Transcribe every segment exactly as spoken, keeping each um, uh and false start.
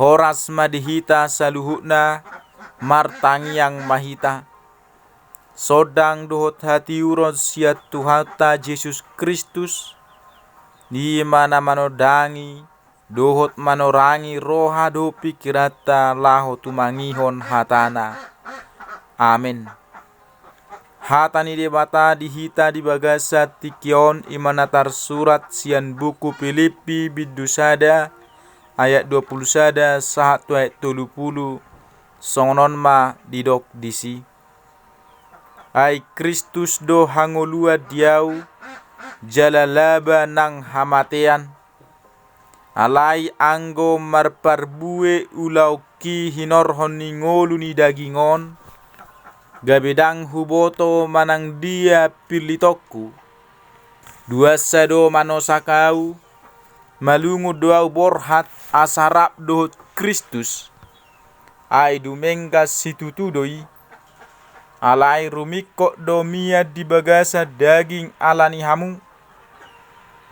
Horas ma di hita saluhutna, martangiang ma hita. Sondang dohot hatiuron sian Tuhanta Jesus Kristus, i ma na manondangi dohot manorangi roha dohot pingkiranta laho tumangihon hatana. Amen. Hata ni Debata di hita di bagasan tingki on i ma na tarsurat sian buku Pilippi bindu sada ayat dua pulu sada sahat tu ayat tolu pulu, songon on ma didok disi. Ai Kristus do hangoluan di ahu, jala laba nang hamatean. Alai anggo marparbue ulaonki hinorhon ni ngolu ni daging on, gabe ndang huboto manang dia pillitonku. Duansa do manosak ahu, malungun do ahu borhat asa rap dohot Kristus. Ai dumenggan situtu do i. Alai rumingkot do mian di bagasan daging ala ni hamu.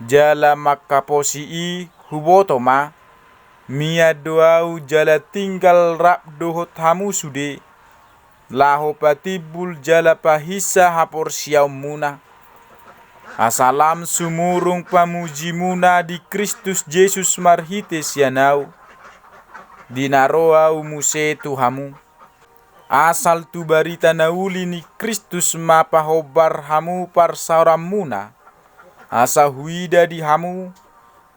Jala mangkaposi i huboto ma, mian do ahu jala tinggal rap dohot hamu sude, laho patimbul jala pahinsa haporseaonmuna. Asa lam sumurung pamujimuna di Kristus Jesus marhite sian ahu, di na ro ahu muse tu hamu. Asal tu barita na uli ni Kristus ma pahombar hamu parsaoranmuna, asa huida di hamu,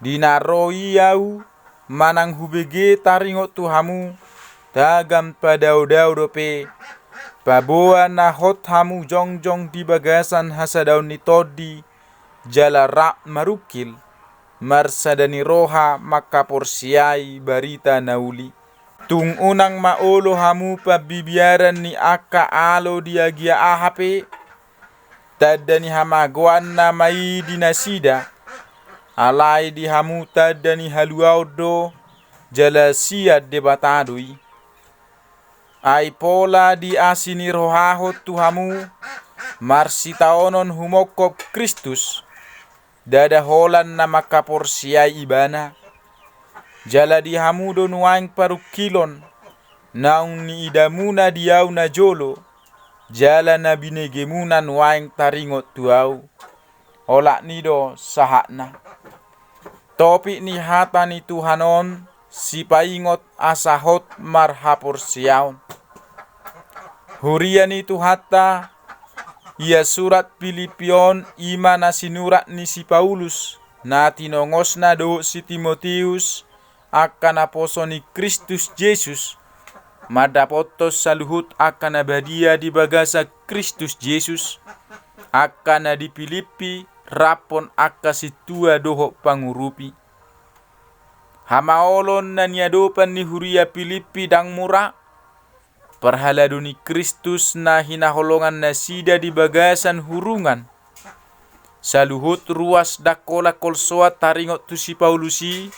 di na ro i ahu, manang hubege taringot tu hamu, tagan padaodao dope, paboa na hot hamu jongjong di bagasan hasadaon ni tondi, jala rap marungkil, marsada ni roha mangkaporseai barita na uli. Tung unang ma olo hamu pambibiaran ni angka alo di agia aha pe, tanda ni hamagoanna ma i di nasida, alai di hamu tanda ni haluaon do, jala sian Debata do i. Ai pola diasirohahon tu hamu, marsitaonon humongkop Kristus, ndada holan na mangkaporseai Ibana. Jala di hamu do nuaeng parungkilon, naung niidamuna di ahu najolo, jala na binegemuna nuaeng taringot tu ahu. Olat ni do sahatna. Topik ni hata ni Tuhan on, sipaingot asa hot marhaporseaon. Huria ni Tuhanta, ia surat Pilippi on i ma na sinurat ni si Paulus, na tinongosna dohot si Timoteus, angka naposo ni Kristus Jesus, mandapothon saluhut angka na badia di bagasan Kristus Jesus, angka na di Pilippi, raphon angka sintua dohot pangurupi. Hamaolon na niadopan ni huria Pilippi ndang mura, parhalado ni Kristus na hinaholongan nasida di bagasan hurungan. Saluhut ruas ndang holan holsoan taringot tu si Paulus i,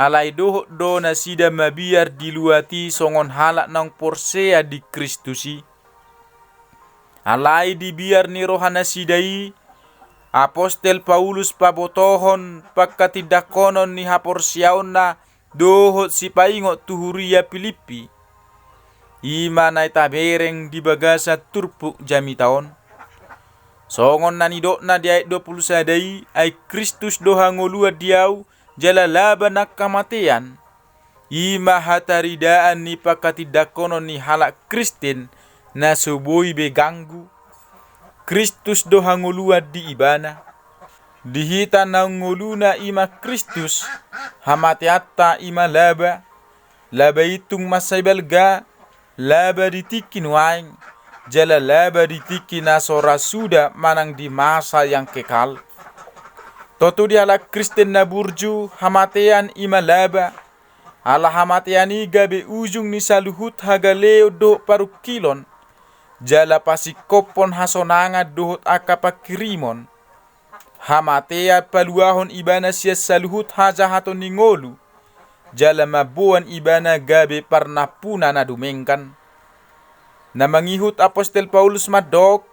alai dohot do nasida mabiar di luat i songon halak naung porsea di Kristus i. Alai di biar ni roha nasida i, apostel Paulus pabotohon pangkatindangkonon ni haporseaonna dohot sipaingot tu huria Pilippi. I ma na tabereng di bagasan turpuk jamita on. Songon na nidokna di ayat dua pulu sada i, ai Kristus do hangoluan di ahu, jala laba nang hamatean. I ma hataridaan ni pangkatindangkonon ni halak Kristen na so boi be ganggu. Kristus do hangoluan di ibana. Di hita naung ngoluna i ma Kristus, hamateanta i ma laba, laba i tung mansai balga, laba di tingki nuaeng, jala laba di tingki na so ra suda manang di masa yang kekal. Tontu di halak Kristen na burju, hamatean i ma laba, ala hamatean i gabe ujung ni saluhut hagaleon dohot parungkilon, jala pasingkophon hasonangan dohot angka panghirimon. Hamatean paluahon ibana sian saluhut hajahaton ni ngolu, jala mamboan ibana gabe parnampuna na dumenggan. Na mangihut apostel Paulus mandok,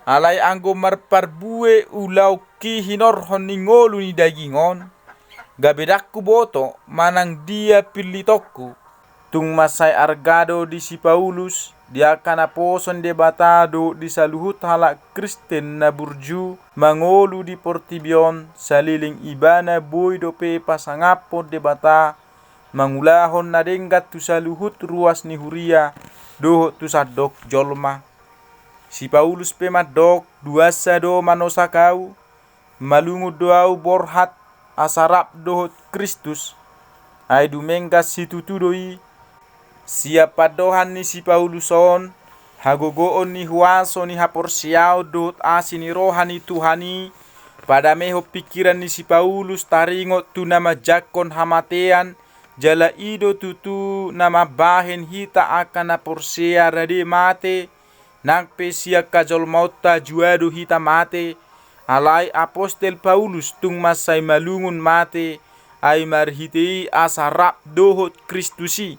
alai anggo marparbue ulaonki hinorhon ni ngolu ni daging on, Gabe ndang huboto manang dia pillitonku. Tung mansai arga do di si Paulus, di angka naposo ni Debata dohot di saluhut halak Kristen na burju mangolu di portibi on, saleleng ibana boi dope pasangaphon Debata mangulahon na denggan tu saluhut ruas ni huria dohot tu sandok jolma. Si Paulus pe mandok, duansa do manosak ahu, malungun do ahu borhat asa rap dohot Kristus. Ai dumenggan situtu do i. Sian pandohan ni si Paulus on, hagogoon ni huaso ni haporseaon dohot asi ni roha ni Tuhan i padamehon pingkiran ni si Paulus taringot tu na manjangkon hamatean, jala i do tutu na mambahen hita angka na porsea rade mate. Nang pe sian hajolmaonta jua do hita mate, alai apostel Paulus tung mansai malungun mate, ai marhite i asa rap dohot Kristus i.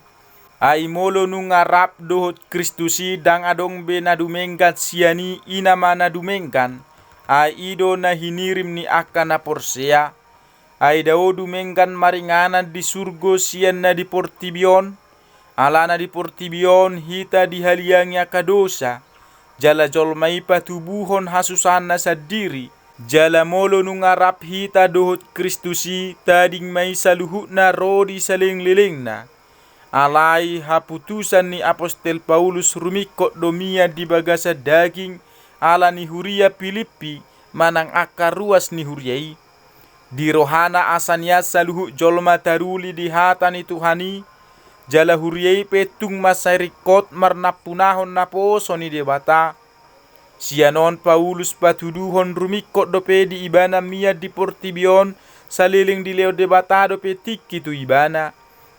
Ai molo nunga rap dohot Kristus i, ndang adong be na dumenggan sian i, i nama na dumenggan, ai i do na hinirim ni angka na porsea. Ai dao dumenggan maringanan di surgo sian na di portibi on, ala na di portibi on hita dihaliangi angka dosa, jala jolma i patubuhon hasusahanna sandiri. Jala molo nunga rap hita dohot Kristus i, tading ma i saluhutna ro di salelenglelengna. Alai haputusan ni apostel Paulus rumingkot do mian di bagasan daging, ala ni huria Pilippi, manang angka ruas ni huria i. Di rohana asa nian saluhut jolma taruli di hata ni Tuhan i, jala huria i pe tung mansai ringkot marnampunahon naposo ni Debata. Sian on Paulus patuduhon rumingkot dope di ibana mian di portibi on, saleleng dilehon Debata dope tingki tu ibana.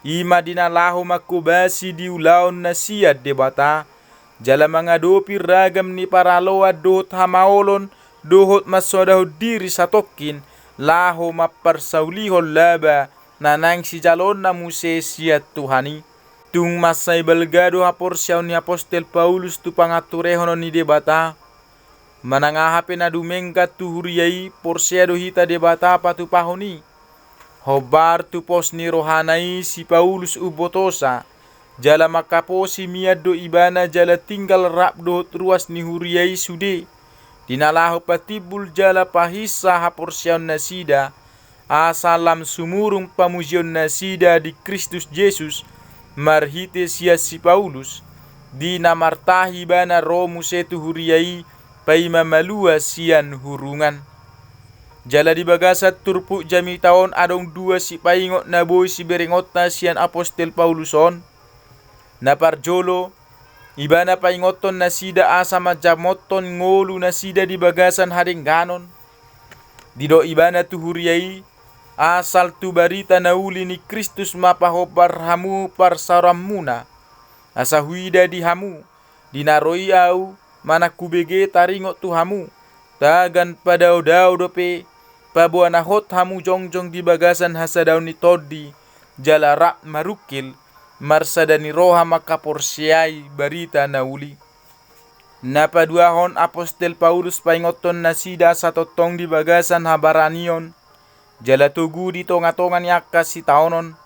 I ma di na laho manghobasi di ulaonna sian Debata, jala mangadopi ragam ni paraloan dohot hamaolon, dohot mansoadahon diri satongkin, laho mamparsaulihon laba na naeng sijaloonna muse sian Tuhan i. Tung mansai balga do haporseaon ni apostel Paulus tu panganturehonon ni Debata. Manang aha pe na dumenggan tu huria i, porsea do hita Debata patupahon i. Hombar tu pos ni rohana i si Paulus umbotosa, jala mangkaposi mian do ibana jala tinggal rap dohot ruas ni huria i sude. Di na laho patimbul jala pahinsa haporseaonnasida, asa lam sumurung pamujionnasida di Kristus Jesus, marhite sian si Paulus, di na martahi ibana ro muse tu huria i, paima malua sian hurungan. Jala di bagasan turpuk jamita on adong dua sipaingot na boi siberengonta sian apostel Paulus on. Na parjolo, ibana paingothon nasida asa manjamothon ngolu nasida di bagasan hadengganon. Didok ibana tu huria i, asal tu barita na uli ni Kristus ma pahombar hamu parsaoranmuna, asa huida di hamu, di na ro i ahu, manang hubege taringot tu hamu, tagan padaodao dope, paboa na hot hamu jongjong di bagasan hasadaon ni tondi, jala rap marungkil, marsada ni roha mangkaporseai barita na uli. Na paduahon apostel Paulus paingothon nasida asa tongtong di bagasan habaranion, jala togu di tongatonga ni angka sitaonon.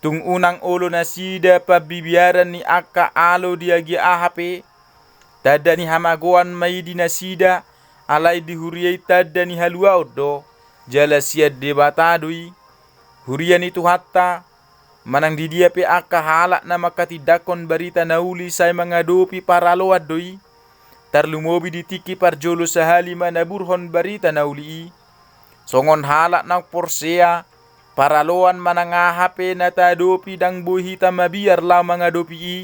Tung unang olo nasida pambibiaran ni angka alo di agia aha pe, tanda ni hamagoan ma i di nasida, alai di huria i tanda ni haluaon do, jala sian Debata do i. Huria ni Tuhanta, manang di dia pe angka halak na mangkatindangkon barita na uli sai mangadopi paraloan do i, tarlumobi di tingki parjolo sahali manaburhon barita na uli i. Songon halak naung porsea, paraloan manang aha pe na taadopi ndang boi hita mabiar laho mangadopi i,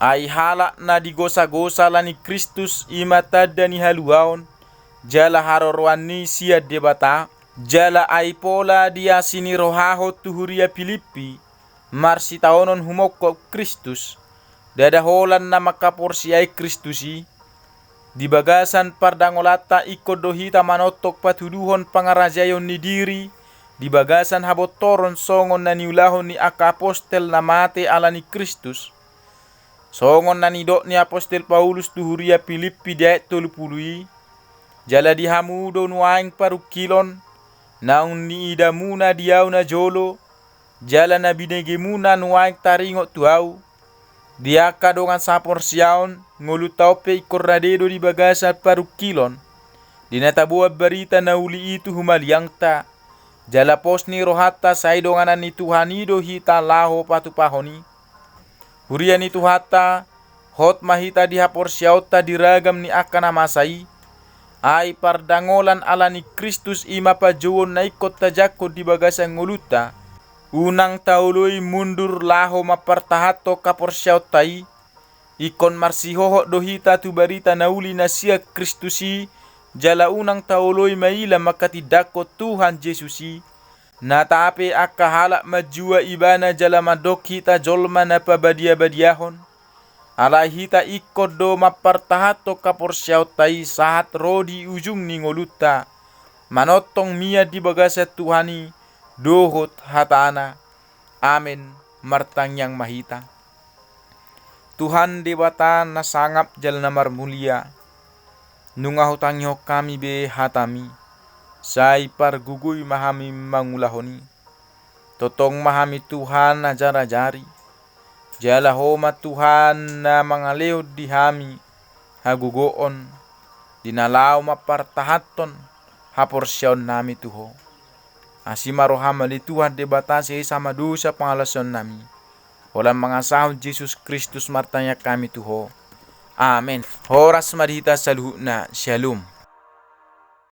ai halak na digosagosa ala ni Kristus i ma tanda ni haluaon, jala haroroan ni sian Debata, jala ai pola di asi ni rohahon tu huria Pilippi, marsitaonon humongkop Kristus, ndada holan na mangkaporseai Kristus i. Di bagasan pardangolanta ingkon do hita manongtong patuduhon pangarajaion ni diri, di bagasan habontoron songon na niulahon ni angka apostel na mate ala ni Kristus. Songon na nidok ni apostel Paulus tu huria Pilippi di ayat tolu pulu i, jala di hamu do nuaeng parungkilon, naung niidamuna di ahu najolo, jala na binegemuna nuaeng taringot tu ahu, di angka dongan saporseaon, ngolunta on pe ingkon rade do di bagasan parungkilon, di na taboan barita na uli i tu humaliangta, jala pos ni rohanta sai donganan ni Tuhan i do hita laho patupahon i. Huria ni Tuhanta, hot ma hita di haporseaonta di ragam ni angka na masa i, ai pardangolan ala ni Kristus i ma panjouon na ingkon tajangkon di bagasan ngolunta. Unang taoloi mundur laho mampartahathon haporseaonta i, ingkon marsihohot do hita tu barita na uli na sian Kristus i, jala unang taoloi maila mangkatindangkon Tuhan Jesus i. Na tape angka halak manjua ibana jala mandok hita jolma na pabadiabadiahon. Alai hita ingkon do mampartahathon haporseaonta i sahat ro di ujung ni ngolunta, manongtong mian di bagasan Tuhan i dohot hatana. Amen. Martangiang ma hita. Tuhan Debata na sangap jala na marmulia, nunga hutangihon hami be hataMi, sai pargogoi ma hami mangulahon i. Tongtong ma hami Tuhan ajarajari, jala Ho ma Tuhan na mangalehon di hami hagogoon, di na laho mampartahathon haporseaonnami tu Ho. Asi ma rohaM ale Tuhan Debata, sesa ma dosa pangalaosionnami. Holan mangasahon Jesus Kristus martangiang hami tu Ho. Amen. Horas ma di hita saluhutna. Syalom.